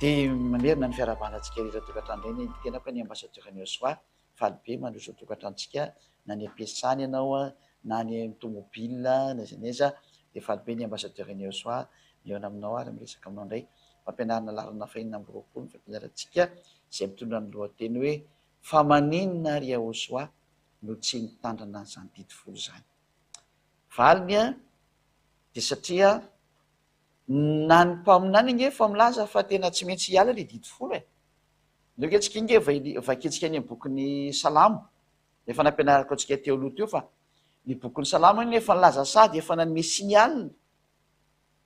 Dia mamerina ny fiarahabana antsika rehetra tokantrano indray ny tenako ny ambassadeur ny Osoa. Faly be mandroso ny tokantranontsika na any am-piasana ianao na any amin'ny tomobile na aiza na aiza dia faly be ny ambassadeur ny Osoa mihaona aminao ary miresaka aminao indray. Fampianarana laharana fahenina amby roapolo ny fampianarantsika izay mitondra ny lohateny hoe Fa maninona ary Yahosoa no tsy nitandrina an'izany didy folo izany? Valiny dia satria Na ny mpaminany ange efa milaza fa tena tsy maintsy hiala ilay didy folo e! Ndao ange tsika ange vakintsika any amin'ny bokin'ny Salamo, efa nampianariko antsika teo aloha teo fa ny bokin'ny Salamo anie efa nilaza sady efa nanome signal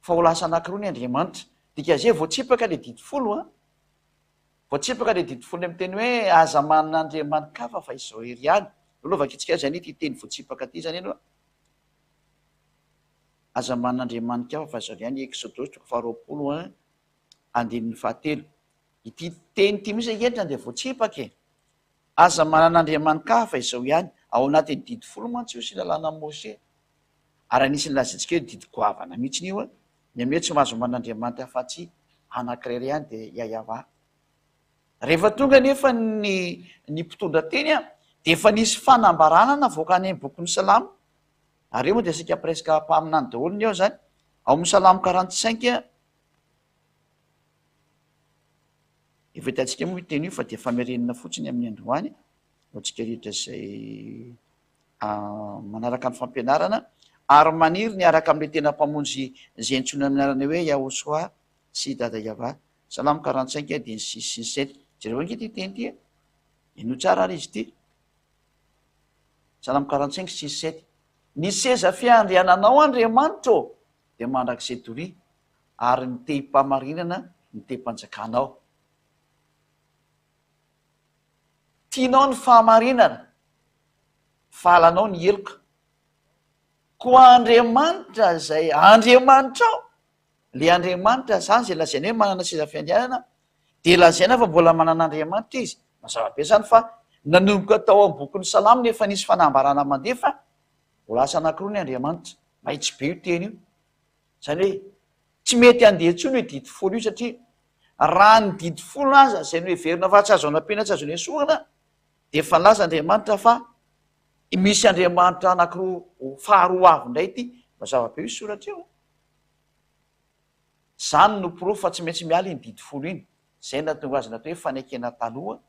fa ho lasa anankiroa ny Andriamanitra. Dikan'izay voatsipaka ilay didy folo an! Voatsipaka ilay didy folo miteny hoe aza manana andriamani-kafa fa izao irery ihany. Aloha vakintsika izany ity teny voatsipaka ity izany aloha. Aza manana andriamanin-kafa fa izao ihany, Eksodosy toko faharoapolo andininy fahatelo. Ity teny ity mihitsy ange dia voatsipaka e! Aza manana andriamani-kafa fa izao ihany. Ao anatin'ny didy folo mantsy io sy lalànan'i Mose. Ary anisan'ny lazaintsika hoe didy goavana mihitsy io, ny amin'ny hoe tsy mahazo manana andriamanitra afa-tsy anankiray ihany dia Yahweh. Rehefa tonga anefa ny ny mpitondra teny dia efa nisy fanambarana navoaka any amin'ny bokin'ny Salamo. Ary eo moa dia saika presque mpaminany daholo ny eo zany. Ao amin'ny Salamo 45, efa hitantsika moa io teny io fa dia famerenana fotsiny amin'ny androany ho antsika rehetra izay manaraka ny fampianarana ary maniry ny hiaraka amin'ilay tena Mpamonjy izay antsoina amin'ny anarana hoe Yahoshua sy Dada Yavah. Salamo 45 dia ny six sy ny sept. Jereo ange ity teny ity e. Henoy tsara ary izy ity. Salamo 45 six sept. Ny seza fiandriananao Andriamanitra ô dia mandrakizay doria, ary ny tehim-pahamarinana ny tehim-panjakanao. Tianao ny fahamarinana, fa halanao ny heloka. Koa Andriamanitra izay Andriamanitrao, le Andriamanitra zany izay lazaina hoe manana seza fiandrianana, dia lazaina fa mbola manana Andriamanitra izy. Mazava be zany fa nanomboka tao amin'ny bokin'ny Salamo no efa nisy fanambarana mandeha fa ho lasa anankiroa ny Andriamanitra. Mahitsy be io teny io. Izany hoe tsy mety handeha intsony io didy folo io satria raha ny didy folo aza izay noheverina fa tsy azo anampiana tsy azo nesorina dia efa nilaza Andriamanitra fa misy Andriamanitra anankiroa faharoa avy indray ity. Mazava be io soratra io. Izany no porofo fa tsy maintsy miala iny didy folo iny. Izay no nahatonga azy natao hoe fanekena taloha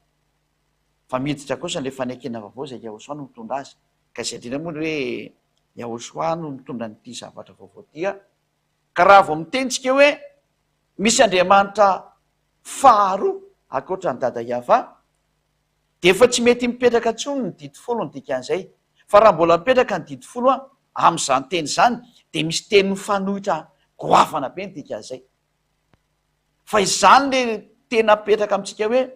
fa miditra kosa ilay fanekena vaovao izay Yahoshuah no mitondra azy. Ka izay indrindra moa ny hoe Yahoshuah no mitondra an'ity zavatra vaovao ity an. Ka raha vao miteny tsika hoe misy Andriamanitra faharoa ankoatra an'i Dada Yavah dia efa tsy mety mipetraka intsony ny didy folo ny dikan'izay. Fa raha mbola mipetraka ny didy folo an, amin'izany teny izany dia misy teny mifanohitra goavana be ny dikan'izay. Fa izany le tena apetraka amintsika hoe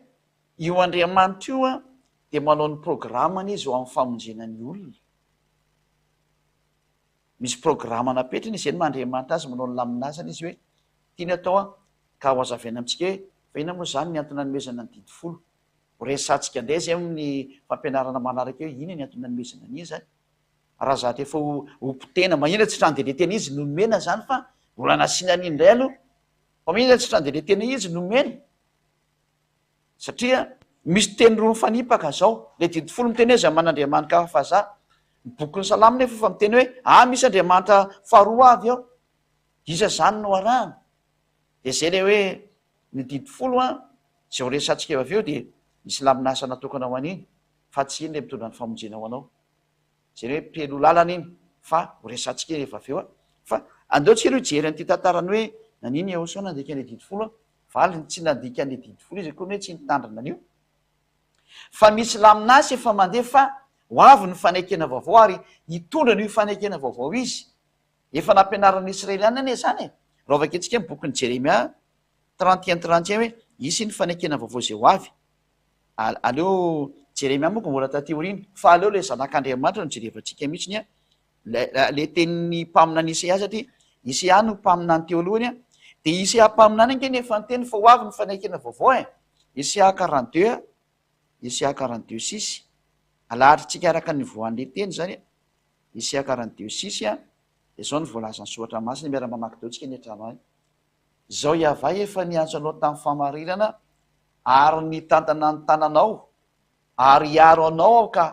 io Andriamanitra io an dia manao ny programany izy ho amin'ny famonjena ny olona. Misy programa napetrany izy, izay no maha Andriamanitra azy, manao ny lamin'asany izy hoe tiany atao an, ka ho azavaina amintsika hoe fa inona moa izany ny antony nanomezana ny didy folo. Ho resahantsika indray izay amin'ny fampianarana manaraka eo, inona ny antony nanomezana an'iny izany. Raha zatra efa ho ho potehina, maninona tsy trano de tena izy no nomena izany fa mbola nasiana an'iny indray aloha. Fa maninona tsy trano de tena izy no nomena? Satria misy teny roa mifanipaka zao. Le didy folo miteny hoe za man'Andriamanitra hafa fa za. Ny bokin'ny Salamo nefa efa miteny hoe ah misy Andriamanitra faharoa avy ao. Iza zany no arahana? De zay le hoe ny didy folo an, zay ho resahantsika eo avy eo dia misy lamin'asa natokana ho an'iny fa tsy iny le mitondra ny famonjena ho anao. Zay le hoe mpialoha lalana iny fa ho resahantsika iny rehefa avy eo an. Fa andeo tsika aloha hijery an'ity tantarany hoe nanino Yahoshuah nandika an'ilay didy folo an. Valiny, tsy nandika an'ilay didy folo izy akory hoe tsy nitandrina an'io. Fa misy lamin'asa efa mandeha fa ho avy ny fanekena vaovao ary hitondra an'io fanekena vaovao izy. Efa nampianarin'ny Israeliana anie izany e! Raha vakintsika ny bokin'i Jeremia 31 31 hoe hisy ny fanekena vaovao izay ho avy. Aleo Jeremia moa mbola taty aoriana fa aleo ilay zanak'Andriamanitra no jerevantsika mihitsy an. Le tenin'ny mpaminany Isaia satria Isaia no mpaminany teo alohany an, dia Isaia mpaminany ange no efa niteny fa ho avy ny fanekena vaovao e! Isaia 42 a, Isaia 42 six, alahatrintsika araka ny voan'le teny zany e, Isaia 42 six a, dia zao no voalazan'ny soratra masina, miara-mamaky daholo tsika any an-trano any. Izao Yavah efa niantso anao tamin'ny fahamarinana ary nitantana ny tananao ary hiaro anao aho ka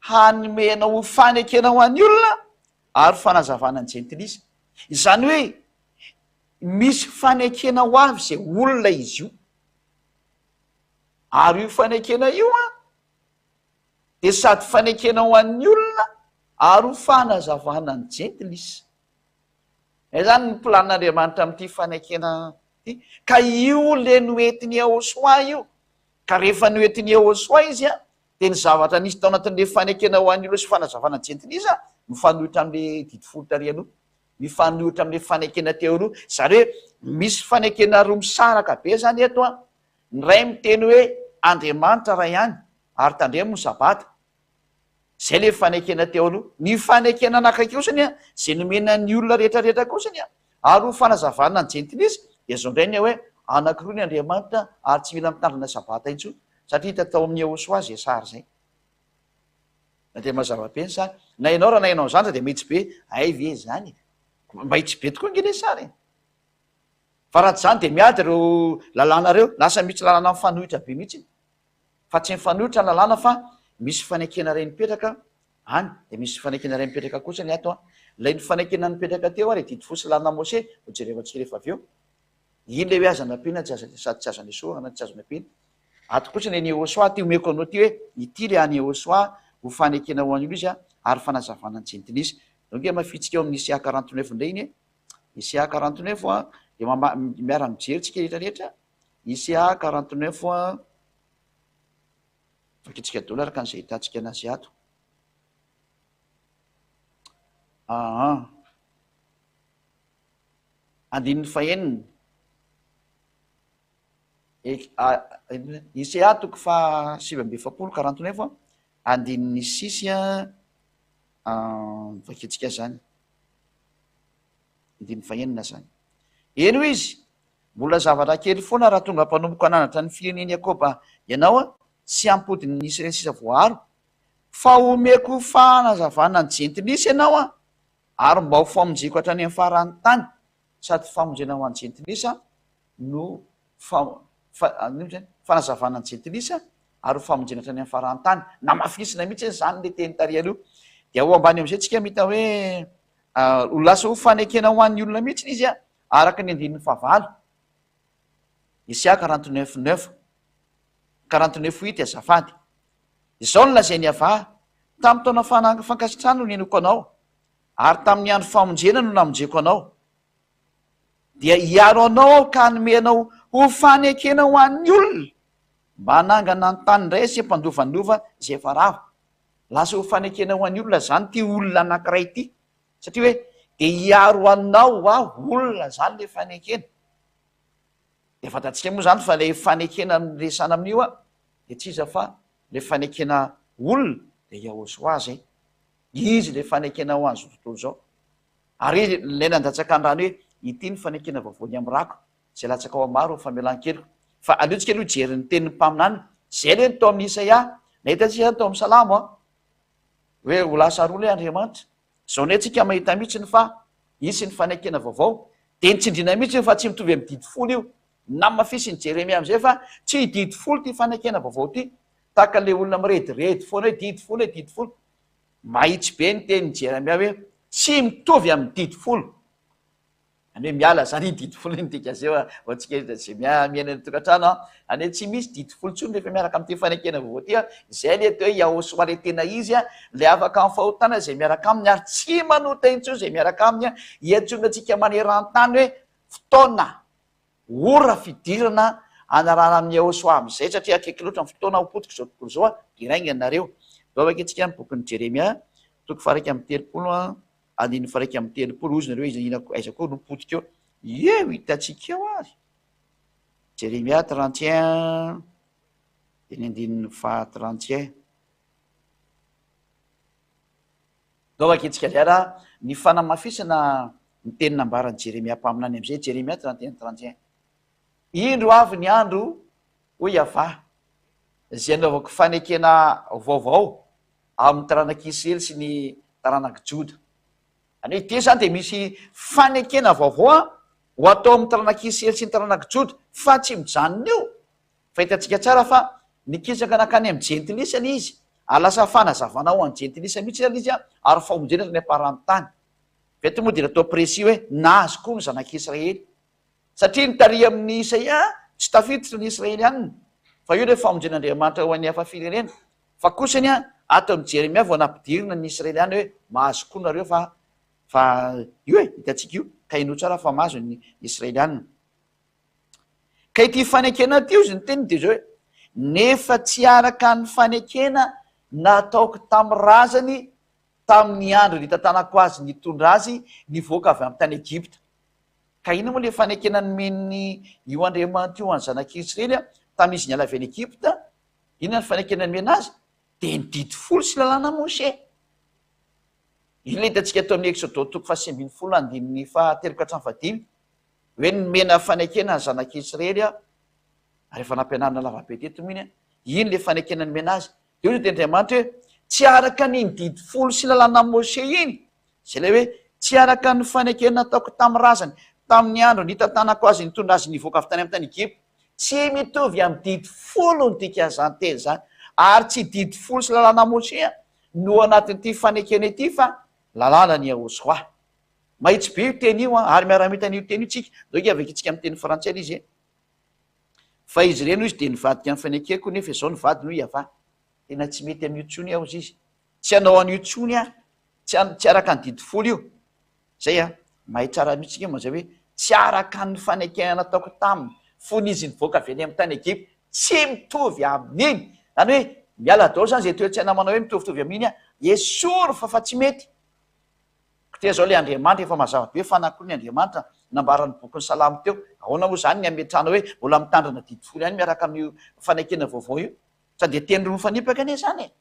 hanome anao ho fanekena ho an'ny olona ary fanazavana ny jentilisa. Izany hoe misy fanekena ho avy izay olona izy io. Ary io fanekena io an, dia sady fanekena ho an'ny olona ary ho fanazavana ny jentilisa. Izay izany ny planin'Andriamanitra amin'ity fanekena ity. Ka io le noentin'i Yahoshuah io. Ka rehefa noentin'i Yahoshuah izy an, dia ny zavatra nisy tao anatin'ilay fanekena ho an'ny olona sy fanazavana ny jentilisa, mifanohitra amin'ilay didy folo tary aloha. Mifanohitra amin'ilay fanekena teo aloha. Izany hoe misy fanekena roa misaraka be izany eto an. Ny iray miteny hoe Andriamanitra iray ihany, ary tandremo ny sabata. Izay ilay fanekena teo aloha. Ny fanekena anakaiky kosany an, izay nomena ny olona rehetra rehetra kosany an, ary ho fanazavana ny jentilisa, dia izao indray ny hoe anankiroa ny Andriamanitra ary tsy mila mitandrina sabata intsony, satria hita tao amin'ny Yehosua izay sary izay. Na dia mazava be ny sary. Na ianao raha nahaino an'izany dia mahitsy be, hay ve izany e? Mahitsy be tokoa ange ilay sary e! Fa raha tsy izany dia miady ireo lalàna ireo, lasa misy lalàna mifanohitra be mihitsy. Fa tsy mifanohitra ny lalàna fa misy fanekena iray mipetraka any, dia misy fanekena iray mipetraka kosa ny ato an. Ilay nifanekena nipetraka teo ary didy fo sy lalàna Mose ho jerevantsika rehefa avy eo. Iny ilay hoe aza nampiana tsy aza sady tsy azo nesorina tsy azo nampiana. Ato kosa ny an'i Yehosua ity omeko anao ity hoe ity ilay an'i Yehosua ho fanekena ho an'olo izy ary fanazavana ny jentilisa. Donc hamafintsika eo amin'ny Isaiah 49 indray iny e. Isaiah 49 an, dia miara-mijery tsika rehetra rehetra. ICA 49 an, vakintsika daholo araka an'izay ahitantsika anazy ato. Aa. Andininy fahenina. ICA toko faha 49 49 an, andininy six an, vakintsika zany. Andininy fahenina zany. Eny hoy izy, Mbola zavatra kely foana raha tonga mpanompoka hananatra ny firenen'i Jakoba ianao sy hampody ny Israely sisa voaaro, fa homeko fanazavana ny jentilisa ianao ary mba ho famonjeko hatrany amin'ny faran'ny tany, sady famonjena ho an'ny jentilisa no fanazavana ny jentilisa ary ho famonjena hatrany amin'ny faran'ny tany. Namafisina mihitsy izany ilay teny tary aloha. Dia ao ambany amin'izay tsika mahita hoe ho lasa ho fanekena ho an'ny olona mihitsy izy Araka ny andininy fahavalo, Isaia 49 neuf, 49 huit azafady, Izao no lazain'i Yavah, Tamin'ny taona fankasitrahana no nihainoako anao, ary tamin'ny andro famonjena no namonjeko anao. Dia hiaro anao Aho ka hanome anao ho fanekena ho an'ny olona, mba hanangana ny tany indray sy hampandovanova izay efa rava. Lasa ho fanekena ho an'ny olona izany ity olona anankiray ity. Satria hoe dia hiaro anao aho olona zany le fanekena. Dia fantatsika moa zany fa le fanekena resana amin'io a dia tsy iza fa le fanekena olona dia Yahosoa zay. Izy le fanekena ho an'izao tontolo izao. Ary izy le nandatsaka ny rano hoe ity ny fanekena vaovao ny amin'ny rako izay latsaka ao amin'ny maro ny famelan-keloka. Fa aleontsika aloha hijery ny tenin'ny mpaminany. Zay le ny tao amin'ny Isaia. Nahita antsika zany tao amin'ny Salamo a. Hoe ho lasa roa le Andriamanitra. Izao indray tsika mahita mihitsiny fa hisy ny fanekena vaovao, dia nitsindriana mihitsiny fa tsy mitovy amin'ny didy folo io. Namafisin'i Jeremia amin'izay fa tsy didy folo ity fanekena vaovao ity, tahaka ilay olona mirediredy foana hoe didy folo e, didy folo. Mahitsy be ny tenin'i Jeremia hoe tsy mitovy amin'ny didy folo. Any hoe miala zany iny didy folo iny dika zay ho antsika rehetra zay miaina any an-tokantrano an. Any hoe tsy misy didy folo intsony rehefa miaraka amin'ity fanekena vaovao ity an. Izay le atao hoe Yahosoa le tena izy an, le afaka amin'ny fahotana izay miaraka aminy ary tsy manota intsony izay miaraka aminy an. Iantsoana antsika maneran-tany hoe fotoana, ora fidirana anarahana amin'i Yahosoa amin'izay satria akaiky loatra ny fotoana ho potika izao tontolo izao an, dirainga nareo. Vavaka antsika ny bokin'i Jeremia toko faha 31 an. Andininy faha 31, hozy nareo iza ina aiza koa no potika eo? Eo hitantsika eo ary. Jeremia 31 dia ny andininy faha 31. Ndao vakintsika indray raha ny fanamafisana ny teny nambaran'i Jeremia mpaminany amin'izay, Jeremia 31 31. Indro avy ny andro, hoy Yavah, izay hanaovako fanekena vaovao amin'ny taranak'i Israely sy ny taranak'i Joda. Izany hoe ity izany dia misy fanekena vaovao. Ho atao amin'ny taranak'i Israely sy ny taranak'i Joda, fa tsy mijanona eo. Fa hitantsika tsara fa nikisaka nankany amin'ny jentilisa ilay izy, ary lasa fanazavana ho an'ny jentilisa mihitsy ilay izy, ary famonjena hatrany am-paran'ny tany. Fa eto moa dia natao précis hoe nahazo koa ny zanak'i Israely. Satria ny tary amin'ny Isaia tsy tafiditra ny Israelianina, fa io ilay famonjen'Andriamanitra ho an'ny hafa firenena. Fa kosany ato amin'i Jeremia vao nampidirina ny Israeliana hoe mahazo koa nareo fa fa io e, hitantsika io, ka henoy tsara fa mahazo ny Israelianina. Ka ity fanekena ity hozy ny teniny dia izao hoe, nefa tsy araka ny fanekena nataoko tamin'ny razany tamin'ny andro nitantanako azy nitondra azy nivoaka avy amin'ny tany Egypta. Ka inona moa ilay fanekena nomen'ny io Andriamanitra io an'ny zanak'Israely tamin'izy niala avy any Egypta? Inona ny fanekena nomena azy? Dia ny didy folo sy lalàna Moshe. Io ilay hitantsika ato amin'ny Eksodo toko faha 19 andininy fahatelo ka hatramin'ny fahadimy, hoe nomena fanekena ny zanak'Israely ary efa nampianarina lavabe teto moa iny, iny ilay fanekena nomena azy. Dia hoy ny Andriamanitra hoe, tsy araka an'iny didy folo sy lalàna Moshe iny, izay ilay hoe, tsy araka ny fanekena nataoko tamin'ny razany, tamin'ny andro nitantanako azy nitondra azy nivoaka avy tany amin'ny tany Egypta. Tsy mitovy amin'ny didy folo ny dikan'izany teny izany, ary tsy didy folo sy lalàna Moshe no anatin'ity fanekena ity fa lalànan'i Yahoshuah. Mahitsy be io teny io an, ary miara-mita an'io teny io tsika. Ndao ange avakintsika amin'ny teny frantsay ilay izy e. Fa izy ireny hoy izy dia nivadika ny fanekeko nefa izao ny vadiny hoy Yavah. Tena tsy mety amin'io intsony aho hozy izy. Tsy hanao an'io intsony aho. Tsy tsy araka ny didy folo io. Zay an. Mahay tsara mihitsy tsika mazay hoe tsy araka ny fanekena nataoko taminy fony izy nivoaka avy any amin'ny tany Egypta. Tsy mitovy amin'iny. Zany hoe miala daholo zany izay toe-tsaina manao hoe mitovitovy amin'iny an. Esory fa fa tsy mety. Koa zao le Andriamanitra efa mazava be fa na koa ny Andriamanitra nambaran'ny bokin'ny Salamo teo. Ahoana moa zany ny hametrahana hoe mbola mitandrina didy folo ihany miaraka amin'io fanekena vaovao io? Sa dia teny roa mifanipaka anie zany e!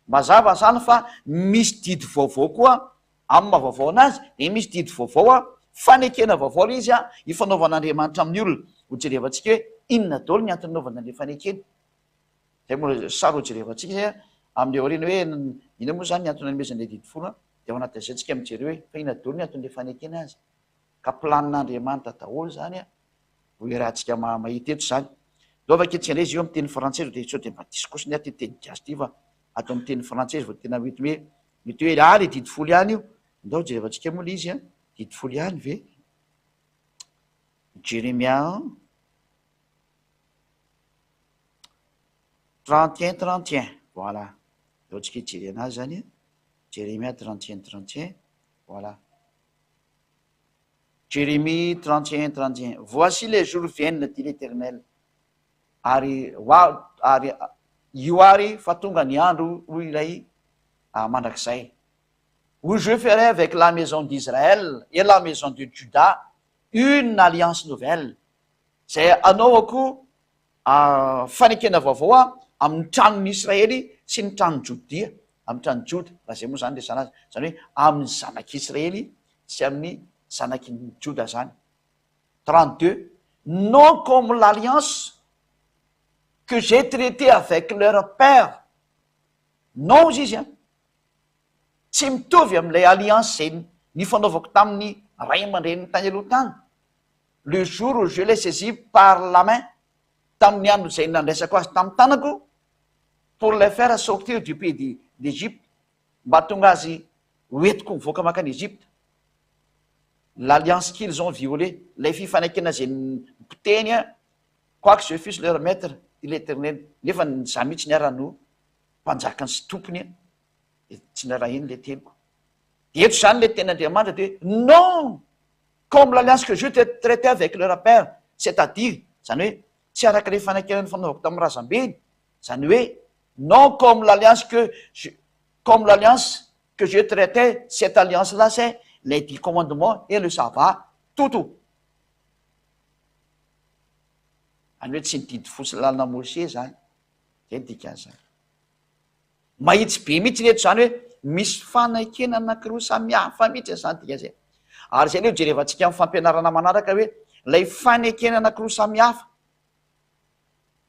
Mazava zany fa misy didy vaovao koa amin'ny maha vaovao anazy dia misy didy vaovao a, fanekena vaovao le izy a, ifanaovan'Andriamanitra amin'ny olona. Ho jerevantsika hoe inona daholo ny antony nanaovana an'le fanekena. Zay moa sary ho jerevantsika zay amin'ny aoriana hoe inona moa zany ny antony nanomezana ilay didy folo dia ao anatin'izay tsika mijery hoe fa inona daholo ny anton'ilay fanekena azy. Ka planin'Andriamanitra daholo zany a, ho iarahantsika mahita eto zany. Ndao vakintsika indray izy io amin'ny teny frantsay dia sao dia mba diso kosa ny ahy ity teny gasy ity fa ato amin'ny teny frantsay izy vao tena mety hoe mety hoe ah le didy folo ihany io. Ndao jerevantsika moa le izy a, didy folo ihany ve? Jeremia 31 31 voilà ndao tsika hijery anazy zany Jeremia 31 31 voilà Jérémie 31 31 voici les jours viennent dit l'Éternel ary hoa ary io ary fa tonga ny andro hoy ilay mandrakizay où je ferai avec la maison d'Israël et la maison de Juda une alliance nouvelle izay anaovako fanekena vaovao amin'ny tranon'i Israely sy ny tranon'i Jodia, amin'ny tranon'i Joda, raha izay moa izany resahana azy, izany hoe amin'ny zanak'i Israely sy amin'ny zanak'i Joda izany. 32, non comme l'alliance que j'ai traitée avec leur père, non hozy izy an, tsy mitovy amin'ilay alliance izay nifanaovako tamin'ny ray aman-dreniny tany aloha tany, Le jour où je l'ai saisi par la main, tamin'ny andro izay nandraisako azy tamin'ny tanako, pour les faire sortir du pays d'Egypte, mba hahatonga azy ho entiko mivoaka mankany Egypte. L'alliance qu'ils ont violée, ilay fifanekena izay nipotehiny, quoique je fusse leur maître, dit l'Eternel, nefa izaho mihitsy niara no mpanjakany sy tompony, dia tsy narahiny ilay teniko. Dia eto izany ilay tenin'Andriamanitra dia hoe, non! Comme l'alliance que je traitais avec leur père, c'est à dire, izany hoe tsy araka ilay fanekena nifanaovako tamin'ny razambeny, izany hoe non comme l'alliance que je, comme l'alliance que je traitais, cette alliance là c'est les dix commandements et le sabbat, toto. Izany hoe tsy ny didy folo sy lalana Moshe izany, izay ny dikan'izany. Mahitsy be mihitsy ny eto izany hoe misy fanekena anankiroa samihafa mihitsy izany dikan'izay. Ary izay aloha jerevantsika amin'ny fampianarana manaraka hoe ilay fanekena anankiroa samihafa.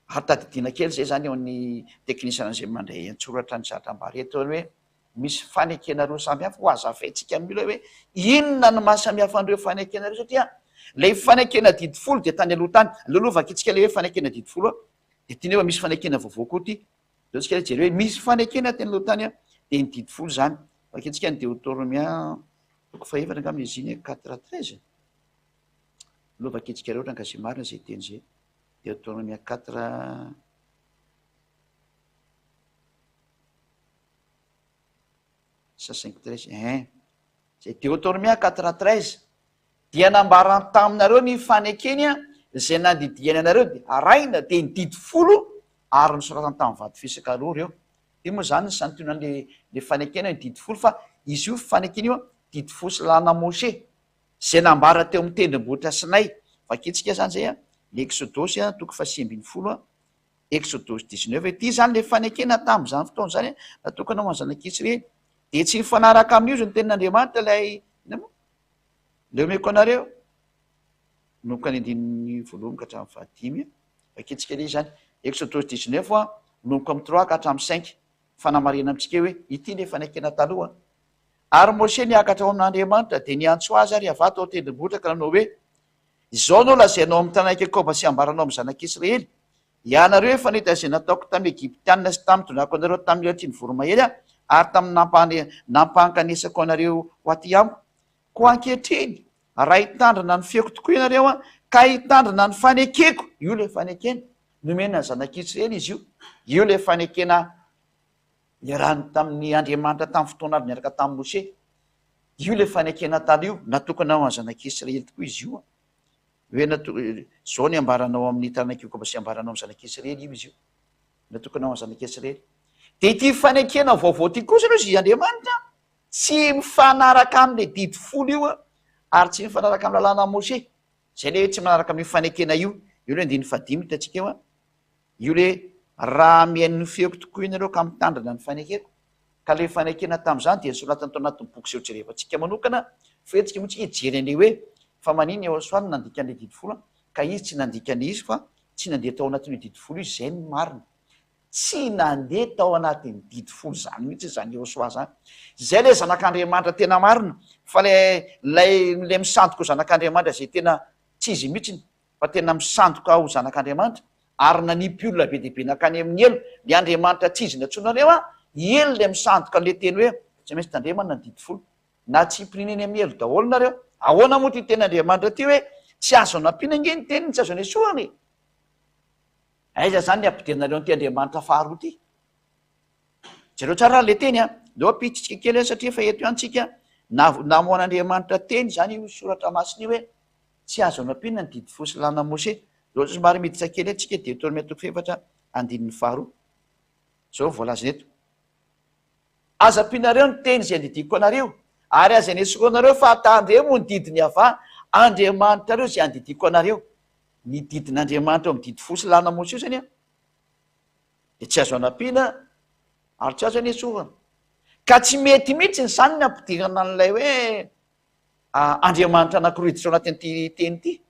Ary tadidiana kely izay izany eo amin'ny teknisiana izay mandray an-tsoratra ny zavatra ambara eto hoe misy fanekena roa samihafa ho hazavaintsika amin'io ilay hoe inona no maha samihafa an'ireo fanekena ireo satria Ilay fanekena didy folo dia tany aloha tany. Aleo aloha vakintsika ilay hoe fanekena didy folo a. Dia tiana hoe misy fanekena vaovao koa ity. Aleo tsika hijery hoe misy fanekena teny aloha tany a, dia ny didy folo izany. Vakintsika ny Deotoromia toko fahefatra angamba izy iny, quatre treize. Aleo vakintsika ireo ohatra ka izay marina izay teny izay. Deotoromia quatre. Sa cinq treize, ein. Izay Deotoromia quatre treize. Dia nambarany taminareo ny fanekeny izay nandidiany anareo dia arahina, dia ny didy folo ary nosoratany tamin'ny vato fisaka roa ireo. Io moa izany ny santionan'le le fanekena ny didy folo fa izy io fanekena io didy folo sy lalàna Moshe izay nambara teo amin'ny tendrombohitra Sinay. Vakintsika izany izay ny Eksodosy toko faha 19 a, Eksodosy 19. Ity izany le fanekena tamin'izany fotoana izany natokana ho an'ny zanak'Israely. Dia tsy mifanaraka amin'io izy ny tenin'Andriamanitra ilay inona moa? Ilay omeko anareo, manomboka ny andininy voalohany ka hatramin'ny fahadimy. Vakintsika ilay izy izany. Exodosy dix-neuf a, manomboka amin'ny trois ka hatramin'ny cinq. Fanamarihana amintsika hoe ity ilay fanekena taloha. Ary Moshe niakatra ao amin'Andriamanitra, dia niantso azy ary Yavah tao an-tendrombohitra ka nanao hoe, Izao no lazainao amin'ny taranak'i Jakoba sy ambaranao amin'ny zanak'Israely, Ianareo efa nahita izay nataoko tamin'ny Egyptiana sy tamin'ny nitondrako anareo tamin'ny elatry ny voromahery aho, ary tamin'ny nampankanesako anareo ho aty amiko. Koa ankehitriny, raha hitandrina ny feoko tokoa ianareo ka hitandrina ny fanekeko, io ilay fanekena nomena ny zanak'Israely izy io, io ilay fanekena niarahany tamin'ny Andriamanitra tamin'ny fotoana avy niaraka tamin'i Moshe, io ilay fanekena taloha io, natokana ho an'ny zanak'Israely tokoa izy io. Hoe nato, izao ny ambaranao amin'ny taranak'i Jakoba sy ambaranao amin'ny zanak'Israely io izy io. Natokana ho an'ny zanak'Israely. Dia ity fanekena vaovao ity kosa aloha izy Andriamanitra tsy mifanaraka amin'ilay didy folo io ary tsy mifanaraka amin'ny lalàna Moshe. Izay ilay hoe tsy manaraka amin'io fanekena io. Io ilay andininy fahadimy hitantsika eo. Io le raha mihaino ny feoko tokoa ianareo ka mitandrina ny fanekeko. Ka le fanekena tamin'izany dia nosoratana tao anatin'ny boky izay hojerevantsika manokana fa etsika moa tsika hijery an'le hoe fa maninona Yehosua no nandika an'le didy folo ka izy tsy nandika an'le izy fa tsy nandeha tao anatin'io didy folo io izy izay no marina. Tsy nandeha tao anatin'ny didy folo izany mihitsy izany Yehosua izany. Izay le zanak'Andriamanitra tena marina fa le lay le misandoka ho zanak'Andriamanitra izay tena tsy izy mihitsiny. fa tena misandoka ho zanak'Andriamanitra, ary nanipy olona be dia be nankany amin'ny helo, le Andriamanitra tsy izy nantsoinareo an, helo le misandoka an'le teny hoe tsy maintsy tandremana ny didy folo, na tsipiriana eny amin'ny helo daholo nareo, ahoana moa ity teny Andriamanitra ity hoe tsy azo anampiana ange ny teniny, tsy azo anesorana e! Aiza zany ny ampidiranareo an'ity Andriamanitra faharoa ity? Jereo tsara ary le teny an, ndao ampiditsika kely satria efa eto ihany tsika, namoan'Andriamanitra teny zany io soratra masina io hoe Tsy azo anampiana ny didy fo sy lalàna Mose. Raha somary miditra kely eto tsika Deoteronomia toko fahefatra andininy faharoa. Izao no voalazany eto. Aza ampianareo ny teny izay andidiako anareo, ary aza anesoronareo fa tandremo ny didin'i Yavah Andriamanitrareo izay andidiako anareo. Ny didin'Andriamanitra eo amin'ny didy fo sy lalàna Mose io izany an, dia tsy azo anampiana ary tsy azo anesorana. Ka tsy mety mihitsy izany ny ampidirana an'ilay hoe Andriamanitra anankiroa hiditra ao anatin'ity teny ity.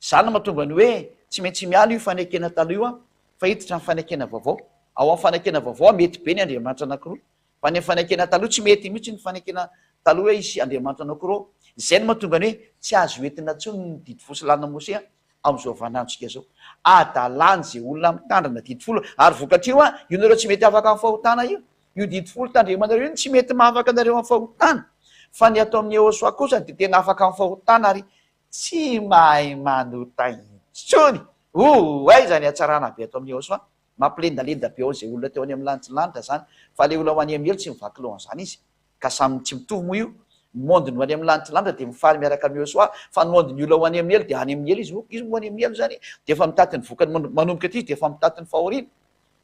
Izany no mahatonga ny hoe tsy maintsy miala io fanekena taloha io fa hiditra amin'ny fanekena vaovao. Ao amin'ny fanekena vaovao mety be ny Andriamanitra anankiroa. Fa ny fanekena taloha tsy mety mihitsy ny fanekena taloha hoe hisy Andriamanitra anankiroa ao. Izay no mahatonga ny hoe tsy azo entina intsony ny didy folo sy lalàna Mosea amin'izao vaninandrontsika izao. Adalàna izay olona mitandrina didy folo ary vokatr'io io nareo tsy mety afaka amin'ny fahotana io. Io didy folo tandremanareo io no tsy mety mahafaka anareo amin'ny fahotana, fa ny ato amin'ny Yehosua kosa dia tena afaka amin'ny fahotana ary tsy mahay manota intsony. Oh, aiza ny hatsarana be ato amin'ny Yehosua? Mampilendalenda be ao izay olona teo any amin'ny lanitry ny lanitra izany, fa ilay olona ho any amin'ny helo tsy mivaky loha an'izany izy. Ka samy tsy mitovy moa io. Ny monde ny ho any amin'ny lanitry ny lanitra dia mifaly miaraka amin'i Yehosua, fa ny monde ny olona ho any amin'ny helo dia any amin'ny helo izy. Izy moa any amin'ny helo izany dia efa mitaty ny vokany manomboka aty izy dia efa mitaty ny fahoriana.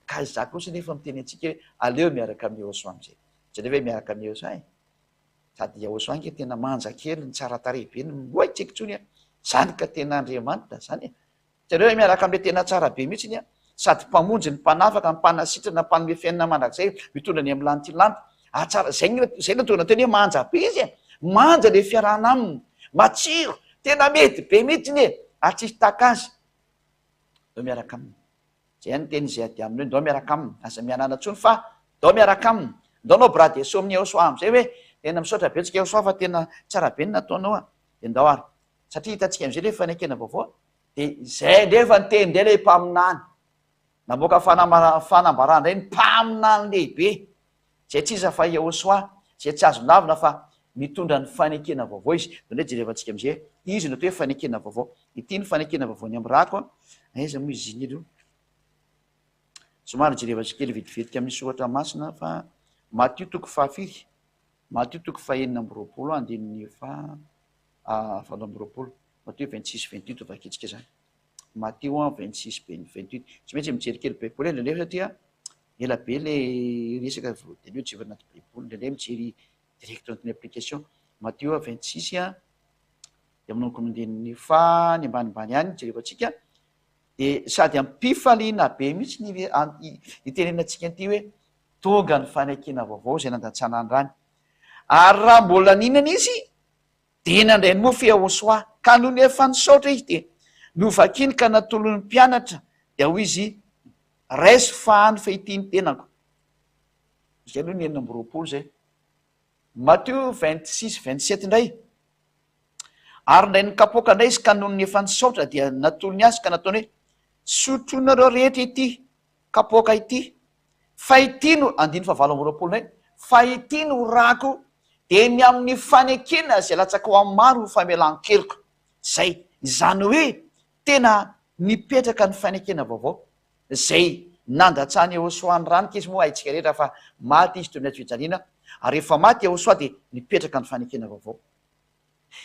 Ka izaho kosa nefa miteny antsika hoe aleo miaraka amin'i Yehosua amin'izay. Jereo hoe miaraka amin'i Yehosua e. Sady Yehosua ange tena manja kely, ny tsara tarehy be, ny oay tsy haiko intsony a. Zany ka tena Andriamanitra zany e. Jereo hoe miaraka amin'ilay tena tsara be mihitsiny a. Sady mpamonjy, ny mpanafaka, ny mpanasitrana, mpanome fiainana mandrakizay, mitondra ny amin'ny lanitra lanitra. Ah tsara, zay zay no tonga teny hoe manja be izy e. Manja ilay fiarahana aminy. Matsiro, tena mety be mihitsiny e. Ary tsisy tahaka azy. Aleo miaraka aminy. Zay ihany ny teny izay ady aminy hoe ndao miaraka aminy, aza mianana intsony fa ndao miaraka aminy, ndao anao bras de saut amin'i Eosoa amizay hoe tena misaotra betsaka Eosoa fa tena tsara be ny nataonao a, de ndao ary. Satria hitantsika amin'izay ilay fanekena vaovao, dia izay indray efa niteny indray ilay mpaminany. Namoaka fanambarana indray ny mpaminany lehibe, izay tsy iza fa Yehosua, izay tsy azo lavina fa mitondra ny fanekena vaovao izy. Dia indray jerevantsika amin'izay, izy no atao hoe fanekena vaovao. Ity ny fanekena vaovao ny amin'ny rako, aiza moa izy iny aloha? Somary jerevantsika kely vetivetika amin'ny soratra masina fa Matio toko fahafiry? Matio toko faha-26 andininy faha 28. Matio 26 28 vakintsika izany. Matio 26 28. Tsy maintsy mijery kely baiboly indraindray satria ela be le resaka vao dia aleo jerena anaty baiboly. Indraindray mijery direct anatin'ny application. Matio 26 dia manomboka amin'ny andininy faha ny ambanimbany any jerevantsika. Dia sady am-pifaliana be mihitsy ny itenenantsika an'ity hoe tonga ny fanekena vaovao izay nandatsana ny rany. Ary raha mbola nihinana izy, dia nandray ny mofo Yehosua, ka nony efa nisaotra izy, dia novakiny ka natolony ny mpianatra, dia hoy izy, Raiso fahano fa ity ny tenako. Izay aloha ny 26 izay. Matio 26, 27 indray. Ary indray nikapoka indray izy ka nony efa nisaotra dia natolony azy ka nataony hoe, Sotroinareo rehetra ity kapoaka ity, fa ity no, andininy fahavalo amby 20 indray, fa ity no rako, dia ny amin'ny fanekena izay latsaka ho amin'ny maro ho famelan-keloka. Izay, izany hoe tena nipetraka ny fanekena vaovao, izay nandatsahan'i Yehosua ny rany, k'izy moa haintsika rehetra fa maty izy teo amin'ny hazo fijaliana, ary rehefa maty Yehosua dia nipetraka ny fanekena vaovao.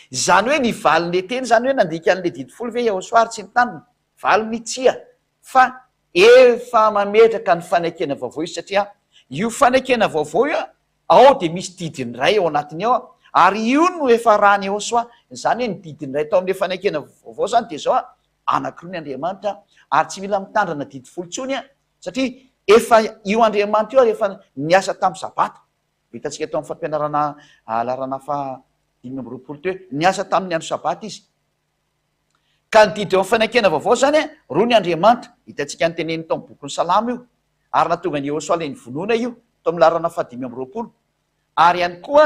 Izany hoe ny valin'ilay teny izany hoe nandika an'ilay didy folo ve Yehosua ary tsy nitandrina? Valiny tsia, fa efa mametraka ny fanekena vaovao izy satria io fanekena vaovao io ao dia misy didiny iray ao anatiny ao ary io no efa ràn'i Yehosua. Izany hoe ny didiny iray tao amin'ilay fanekena vaovao izany dia izao, anankiroa ny Andriamanitra ary tsy mila mitandrina didy folo intsony satria efa io Andriamanitra io ary efa niasa tamin'ny sabata. Hitantsika tao amin'ny fampianarana laharana faha 25 teo hoe niasa tamin'ny andro sabata izy. Ka ny didy eo amin'ny fanekena vaovao izany, roa ny Andriamanitra. Hitantsika ny teneniny tao amin'ny bokin'ny Salamo io. Ary nahatonga an'i Yehosua ilay nivonoana io, tao amin'ny laharana faha 25. Ary ihany koa,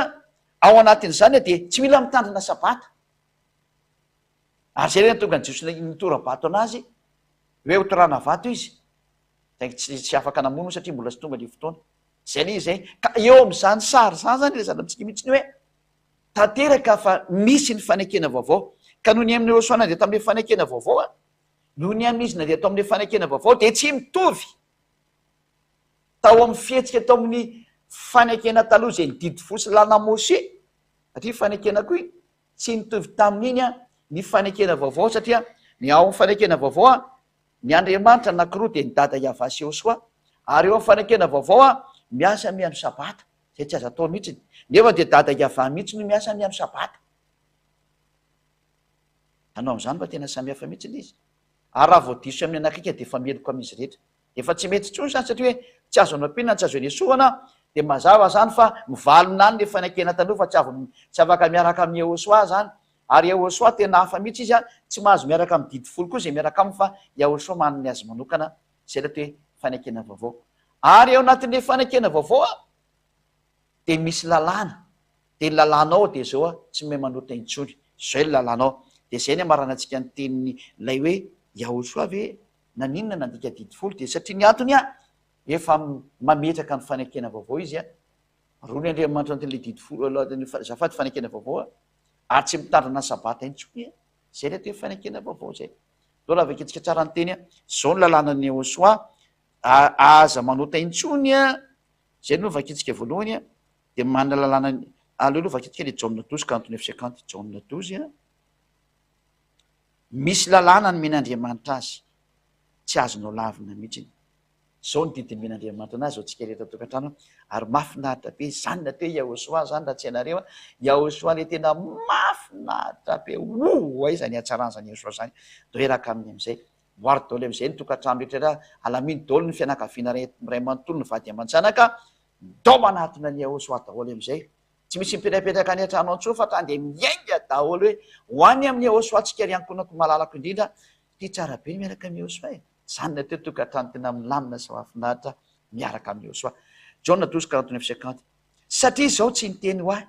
ao anatin'izany dia tsy mila mitandrina sabata. Ary izay ilay nahatonga an'i Jiosy nitora-bato an'azy, hoe hotorahana vato izy. Saingy tsy tsy afaka namono satria mbola tsy tonga ilay fotoana. Izay ilay izy e. Ka eo amin'izany sary izany izany ilazana amintsika mihitsy ny hoe tanteraka fa misy ny fanekena vaovao. Ka noho ny amin'i Yehosua nandeha tamin'ilay fanekena vaovao, noho ny amin'izy nandeha tao amin'ilay fanekena vaovao dia tsy mitovy tao amin'ny fihetsika tao amin'ny fanekena taloha izay ny didy fo sy lalàna Moshe, satria fanekena koa iny, tsy nitovy tamin'iny ny fanekena vaovao satria ny ao amin'ny fanekena vaovao Ny Andriamanitra anankiroa dia ny Dada Yavah sy Yehosua, ary eo amin'ny fanekena vaovao aho miasa mihaino Sabata, izay tsy azo atao mihitsiny, nefa dia Dada Yavah mihitsy no miasa mihaino Sabata. Hanao amin'izany fa tena samihafa mihitsy ilay izy. Ary raha vao diso amin'ny anakika dia efa meloka amin'izy rehetra. Efa tsy mety intsony izany satria hoe tsy azo anampiana, tsy azo anesorana, dia mazava izany fa mivalona any ilay fanekena taloha fa tsy avy tsy afaka miaraka amin'i Yehosua izany. Ary Yahoshuah tena hafa mihitsy izy an, tsy mahazo miaraka amin'ny didy folo koa izay miaraka aminy fa Yahoshuah manana ny azy manokana, izay ilay atao hoe fanekena vaovao. Ary ao anatin'ilay fanekena vaovao an, dia misy lalàna, dia ny lalàna ao dia izao an, tsy mahay manota intsony, izao ny lalàna ao. Dia izay ny amaranantsika ny tenin'ilay hoe Yahoshuah ve naninona nandika didy folo, dia satria ny antony an, efa mametraka ny fanekena vaovao izy an, Roa ny Andriamanitra anatin'ilay didy folo, azafady fanekena vaovao an, ary tsy mitandrina ny sabata intsony an, izay ilay atao hoe fanekena vaovao izay. Ndao raha vakintsika tsara ny teny an, izao ny lalànan'i Yehosua, aza manota intsony an, izay no vakintsika voalohany an, dia manana lalàna, aleo aloha vakintsika ilay Jaona 12 49 50, Jaona 12 an, misy lalàna nomen'Andriamanitra azy, tsy azonao lavina mihitsy. Zao ny didy nomen'Andriamanitra anazy ho antsika rehetra tokantrano ary mafinaritra be zany ny atao hoe Yahosoa zany raha tsy hainareo a, Yahosoa le tena mafinaritra be ouh aiza ny hatsaran'izany Yahosoa zany, ndao hiaraka aminy amizay, voary daholo amizay ny tokantrano rehetra rehetra, alamino daholo ny fianakaviana ray manontolo ny vady aman-janaka, ndao manatona an'i Yahosoa daholo amizay, tsy misy mipetrapetraka any an-trano intsony fa tonga dia miainga daholo hoe ho any amin'i Yahosoa tsika ry ankohonako malalako indrindra, ty tsara be ny miaraka amin'i Yahosoa e. Izany ny atao hoe tokantrano tena milamina sy mahafinaritra miaraka amin'i Yehosua. Jaona 12 49 50. Satria izao tsy niteny ho ahy,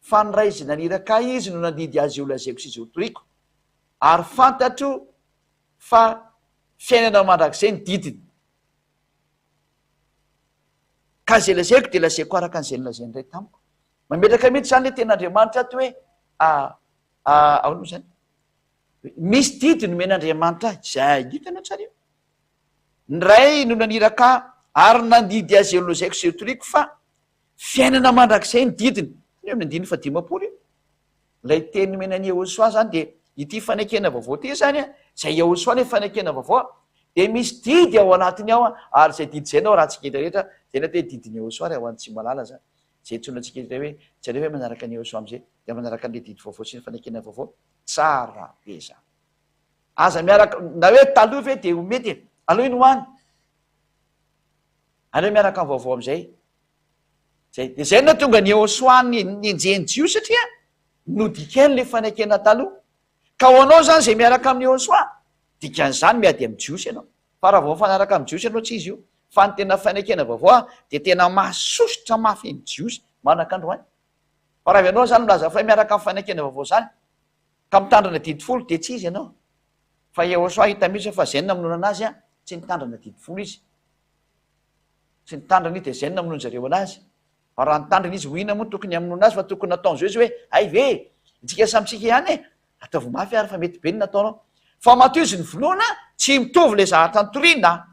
fa ny Ray izay naniraka ahy Izy no nandidy azy holazaiko sy izay hotoriko. Ary fantatro fa fiainana mandrakizay ny didiny. Ka izay lazaiko dia lazaiko araka an'izay nolazain'ny Ray tamiko. Mametraka mihitsy izany ilay tenin'Andriamanitra ato hoe, ahoana moa izany? Misy didy nomen'Andriamanitra ahy. Izay hitanao tsara io. Ny Ray no naniraka ahy ary nandidy azy eo nolazaiko sy hotoriko fa fiainana mandrakizay ny didiny. Io amin'ny andininy faha-50 io. Ilay teny nomena an'i Yehosua izany dia ity fanekena vaovao ity izany an, izay Yehosua ilay fanekena vaovao dia misy didy ao anatiny ao ary izay didy izay no arahantsika rehetra, izay ny atao hoe didin'i Yehosua raha ho an'ny tsy mahalala izany. Izay antsoina antsika indray hoe tsy aleo ve manaraka an'i Yehosua amin'izay dia manaraka an'ilay didy vaovao sy ny fanekena vaovao. Tsara be izany. Aza miaraka, na hoe taloha ve dia ho mety e, aleo iny ho any. Aleo miaraka amin'ny vaovao amin'izay. Zay, dia zay no nahatonga an'i Yehosua nenjehin'ny Jiosy satria nodikainy ilay fanekena taloha. Ka ho anao izany izay miaraka amin'i Yehosua, dikan'izany miady amin'ny Jiosy ianao. Fa raha vao mifanaraka amin'ny Jiosy ianao tsy izy io. Fa ny tena fanekena vaovao dia tena mahasosotra mafy ny Jiosy manak'androany. Fa raha ianao izany milaza fa hoe miaraka amin'ny fanekena vaovao izany, ka mitandrina didy folo dia tsy izy ianao. Fa Yehosua hita mihitsy fa izay no namonoana anazy, tsy nitandrina didy folo izy. Tsy nitandrina izy dia izay no namonoan zareo anazy. Fa raha nitandrina izy ho inona moa tokony hamonoana azy fa tokony nataon'izao izy hoe hay ve e! Itsika samy tsika ihany e! Ataovy mafy ary fa mety be ny nataonao. Fa matoa izy novonoina tsy mitovy ilay zavatra nitoriana.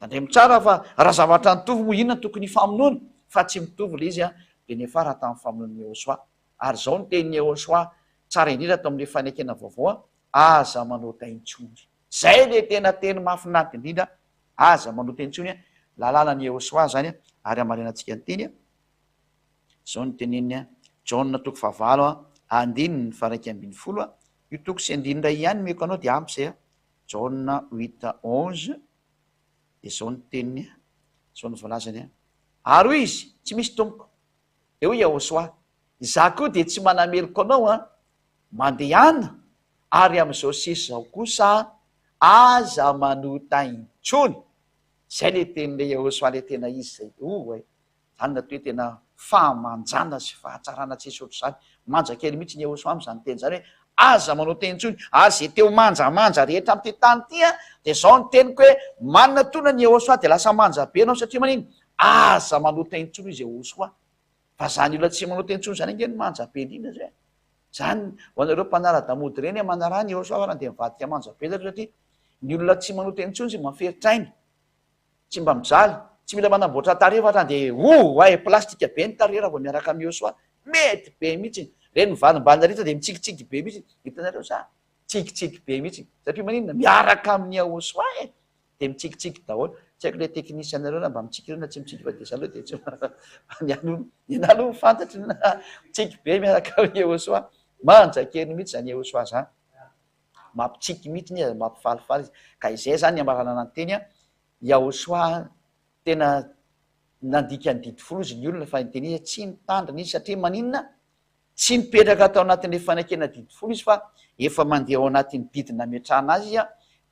Tandremo tsara fa raha zavatra nitovy moa inona no tokony hifamonoana fa tsy mitovy ilay izy an! Dia niafara tamin'ny famonoan'i Yehosua. Ary izao ny tenin'i Yehosua tsara indrindra ato amin'ilay fanekena vaovao an! Aza manota intsony. Zay le tena teny mahafinaritra indrindra, aza manota intsony a, lalàna ny Yehosua zany a, ary hamarinantsika ny teny a, zao no teneniny a, Jaona toko fahavalo a, andininy faha-11 a, io toko sy andininy iray ihany omeko anao dia ampy zay a, Jaona huit onze, dia zao no teniny a, zao no voalazany a, ary hoy izy, tsy misy tompoko, dia hoy Yehosua, izaho koa dia tsy manameloka anao a, mandehana Ary amin'izao sisa izao kosa, aza manota intsony. Izay ilay tenin'ilay Yehosua ilay tena izy izay. Oh eh! Izany no atao hoe tena fahamanjana sy fahatsarana tsisy ohatr'izany. Manja kely mihitsy ny Yehosua amin'izany teny izany hoe, aza manota intsony. Ary izay te ho manjamanja rehetra amin'ity tany ity an, dia izao no teniko hoe, manatona ny Yehosua dia lasa manja be ianao satria manino? Aza manota intsony hoy izy Yehosua. Fa zany olona tsy manota intsony zany ange no manja be indrindra zay. Zany ho anareo mpanara-damody ireny manaraha ny Yehosua fa raha dia mivadika manja be zareo satria ny olona tsy manota intsony tsy mba miferitraina, tsy mba mijaly, tsy mila manamboatra tarehy fa hatrany dia oh ay plastika be ny tarehy raha vao miaraka amin'i Yehosua. Mety be mihitsy. Ireny mivalimbalina rehetra dia mitsikitsiky be mihitsy. Hitanareo sa? Tsikitsiky be mihitsy. Satria maninona? Miaraka amin'i Yehosua e. Dia mitsikitsiky daholo. Tsy haiko ilay technicien nareo na mba mitsiky ireo na tsy mitsiky fa dia za aloha dia tsy ny aloha ny anahy aloha fantatro na mitsiky be miaraka amin'i Yehosua. Manja kely mihitsy izany Yehosua izany. Mampitsiky mihitsy izy, mampifalifaly izy. Ka izay izany ny amaranana ny teny an, Yahosua tena nandika ny didy folo izy ny olona fa ny teny izy tsy nitandrina izy satria maninona? Tsy nipetraka tao anatin'ilay fanekena didy folo izy fa efa mandeha ao anatin'ny didy nametrahana azy izy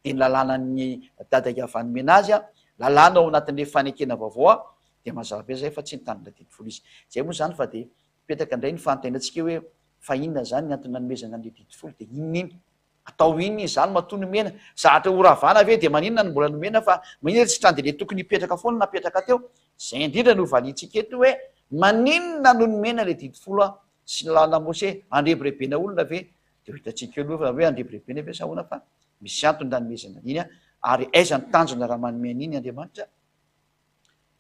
dia ny lalànan'ny dada Yavah nomena azy, lalàna ao anatin'ilay fanekena vaovao dia mazava be izay fa tsy nitandrina didy folo izy. Izay moa izany fa dia mipetraka indray ny fanontaniantsika hoe fa inona izany ny antony nanomezana an'ilay didy folo dia inona iny? Atao inona izany matoa nomena? Zahatra ho ravana ve dia maninona no mbola nomena fa maninona tsy trano dia le tokony hipetraka foana napetraka teo? Zay indrindra no valiantsika eto hoe maninona no nomena le didy folo sy ny lalana Mose? Andrebirebena olona ve? Dia ho hitantsika eo aloha hoe andrebirebena ve sa ahoana fa misy antony nanomezana an'iny ary aiza ny tanjona raha manome an'iny Andriamanitra?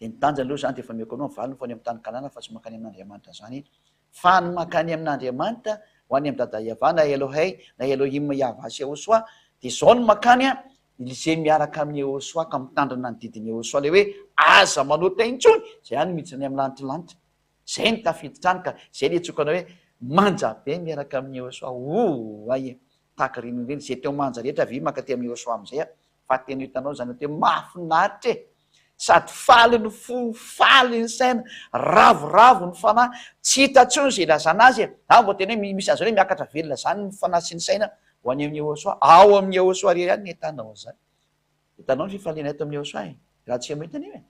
Dia ny tanjany aloha izany dia efa omeko anao ny valiny fa any amin'ny tany Kanana fa tsy mankany amin'Andriamanitra izany fa ny mankany amin'Andriamanitra ho any amin'i Dada Yavah na Elohey na Elohim Yavah sy Yehosua dia izao no mankany an, izay miaraka amin'i Yehosua ka mitandrina ny didin'i Yehosua ilay hoe aza manota intsony, izay ihany no miditra any amin'ny lanitry lanitra, izay no tafiditra any ka izay ilay antsoiko anao hoe manja be miaraka amin'i Yehosua, ooh ay e, tahaka ireny ireny, izay teo manja rehetra avia mankaty amin'i Yehosua amin'izay an. Fa tena hitanao izany atao hoe mahafinaritra e! Sady faly ny fo, faly ny saina, ravoravo ny fanahy, tsy hita intsony izay ilazana azy e! Any vao tena hoe misy an'izany hoe miakatra velona izany ny fanahy sy ny saina ho any amin'i Yehosua. Ao amin'i Yehosua irery ihany no ahitanao an'izany. Hitanao ny fifaliana eto amin'i Yehosua e! Raha tsy mahita an'io e!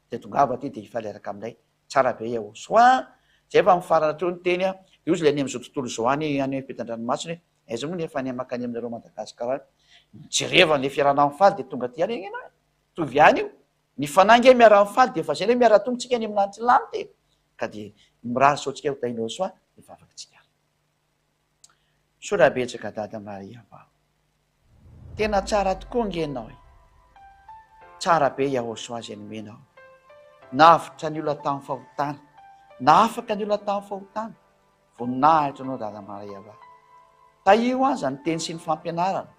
Dia tongava aty dia hifaly hiaraka aminay. Tsara be Yehosua a! Izay fa mifarana hatreo ny teny a! Io izy ilay any amin'izao tontolo izao any, any ampitan-dranomasina e! Aiza moa ny efa any makany aminareo Madagascar any. Mijereva le fiarahana mifaly de tonga aty ihany ianao e. Mitovy ihany io. Ny fanahy nge miara mifaly de efa zay le miara tonga tsika any amin'ny lanitra lanitra e. Ka de mirary soa antsika ho tahinao soa ny vavaka tsika. Misaotra betsaka Dada Maria vao. Tena tsara tokoa nge enao e. Tsara be Yahosoa izay nomenao. Navotra ny olona tamin'ny fahotana. Nahafaka ny olona tamin'ny fahotana. Voninahitra anao Dada Maria va. Tahio aza ny teny sy ny fampianarana.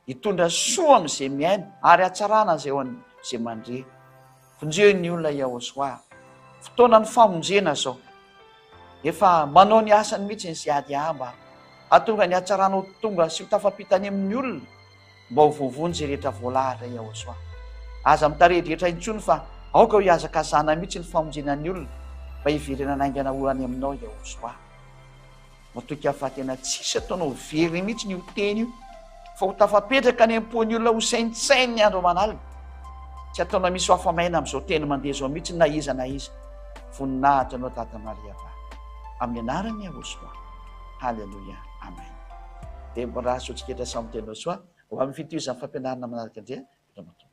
Hitondra soa amin'izay mihaino ary hatsarana izay ho an'izay mandre. Vonjeo ny olona Yahosoa. Fotoanan'ny famonjena izao. Efa manao ny asany mihitsy ny CADA mba hahatonga ny hatsarana ho tonga sy ho tafapita any amin'ny olona mba ho voavonjy izay rehetra voalahatra Yahosoa. Aza mitarehidrehitra intsony fa aoka ho hihazakazahana mihitsy ny famonjena ny olona mba hiverenana haingana ho any aminao Yahosoa. Matoky aho fa tena tsisy ataonao very mihitsy io teny io fa ho tafapetraka any am-pon'ny olona ho saintsaininy andro aman'alina. Tsy ataonao misy ho afa-maina amin'izao teny mandeha izao mihitsy na iza na iza. Voninahitra anao Dada Maria va. Amin'ny anaran'i Yahoshuah. Haleloia. Amen. Dia mirary soa antsika rehetra samy teny soa ho amin'ny fitohizan'ny fampianarana manaraka indray. Veloma tompoko.